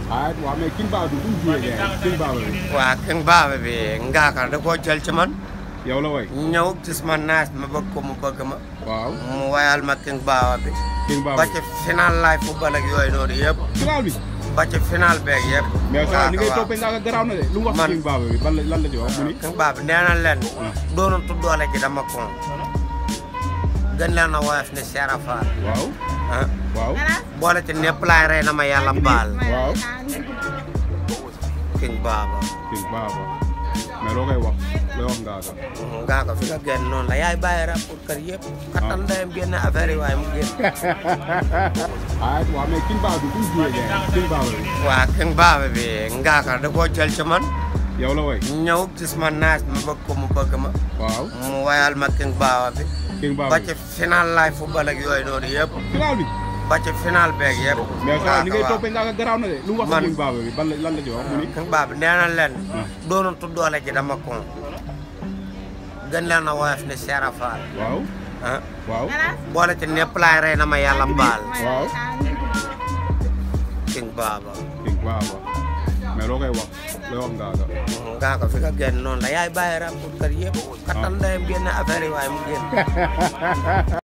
ah waaw mais king baba bi bu mu joué king baba bi. waaw king baba bi ngaaka da koo jël ci man. yow la way. ñëw gis ma naas ma bëgg ko mu bëgg ma. waaw mu wayal ma king baba bi. king baba ba ci final laay football ak yooyu noonu yëpp. final bi. ba ci final beeg yëpp. mais ça li ngay toppee ngaaka garaaw na de. lu mu wax king baba bi lan la ci wax mu ni. king baba nee na leen. doonoon tu doole ji dama ko. gën leen a woyof ni Seera Faal. waaw. ah waaw. boole ci nepp laay rey na ma yàlla baal. waaw. king baba. king baba mais loo koy wax looy wax ngaaka. ngaaka fi nga génn noonu la yaay bàyyi rap pour kër yëpp. kattan ndeyam génne affaire yi waaye mu génn. ah waaw mais king baba bi bu mu joué king baba bi. waaw king baba bi ngaaka da koo jël ci man. yow la way. ñëw gis ma naas ma bëgg ko mu bëgg ma. waaw mu wayal ma king baba bi. king baba ba ci final laay football ak yooyu noonu yëpp. final bi. ba ci final beeg yëpp. mais ça li ngay toppee ngaaka garaaw na de. lu mu wax king baba bi lan la ci wax mu ni. king baba nee na leen. doonoon tu doole ji dama ko. gën leen a woyof ni Seera Faal. waaw. ah waaw. boole ci nepp laay rey na ma yàlla baal. waaw. king baba. king baba mais loo koy wax looy wax ngaaka. ngaaka fi nga génn noonu la yaay bàyyi rap pour kër yëpp. kattan ndeyam génne affaire yi waaye mu génn.